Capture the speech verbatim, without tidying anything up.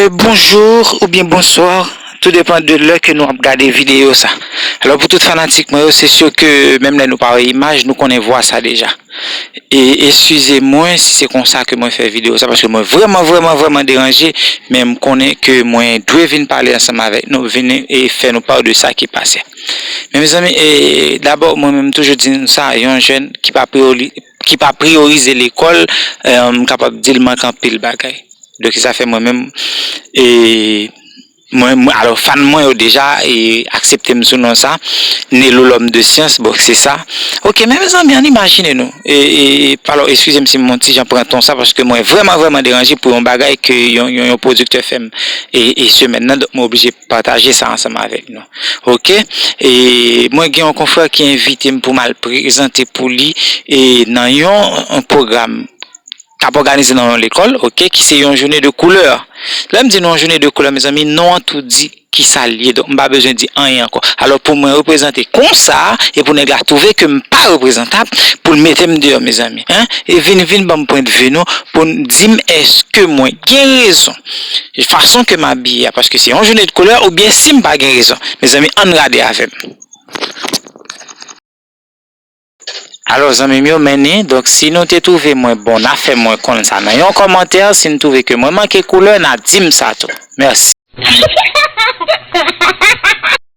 Bonjou oubyen bonswa, tou depann de lè ke nou ap gade videyo sa. Alò, pou tout fanatik mwen yo, se si ke menm lè nou pa wè imaj, nou konnen vwa sa deja. E eskize mwen si se konsa ke mwen fè videyo sa, paske mwen vrèman, vrèman, vrèman deranje, men m konnen ke mwen dwe vin pale ansanm avèk nou, vin e fè nou pa de sa ki pase. Men mezanmi, e, dabò, mwen menm toujou di nou sa, yon jèn ki pa priyori-, ki pa priyorize lekòl, e, m kapab di l manke anpil bagay. Donk, sa fè mwen menm, e, mwen, mwen, alò, fan mwen yo deja, e, aksepte m sou non sa, Nelo l'homme de science, bon, se sa. Ok, men mezanmi, ann imajine nou. E, e, e, alò, eskize m si m yon ti jan pran ton sa, paske mwen vrèman, vrèman deranje pou yon bagay ke yon, yon, yon pwodiktè fè m, e, e semèn nan, donk mwen oblije pataje sa ansanm avèk nou. Ok? E mwen gen yon konfrè ki envite m pou m al prezante pou li, e nan yon, yon pwogram k ap òganize nan yon lekòl, ok, ki se yon jounen de koulè. Lè m di nou yon jounen de koulè, mezanmi, non an tou di kisa l ye. Donk, m pa bezwen di anyen ankò. Alò, pou mwen reprezante konsa, e pou nèg la twouve ke m pa reprezantab, pou l mete m deyò, mezanmi, en? E vin, vin ban m pwendvi nou, pou n di m èske mwen gen rezon, fason ke m abiye a, paske se yon jounen de koulè, oubyen si m pa gen rezon. Mezanmi, ann gade avè m. Alò, zanmi m yo, men ni, donk, si nou te twouve mwen bon, n a fè mwen konn sa nan yon kòmantè, si n twouve ke mwen manke koulè, n a di m sa tou. Mèsi.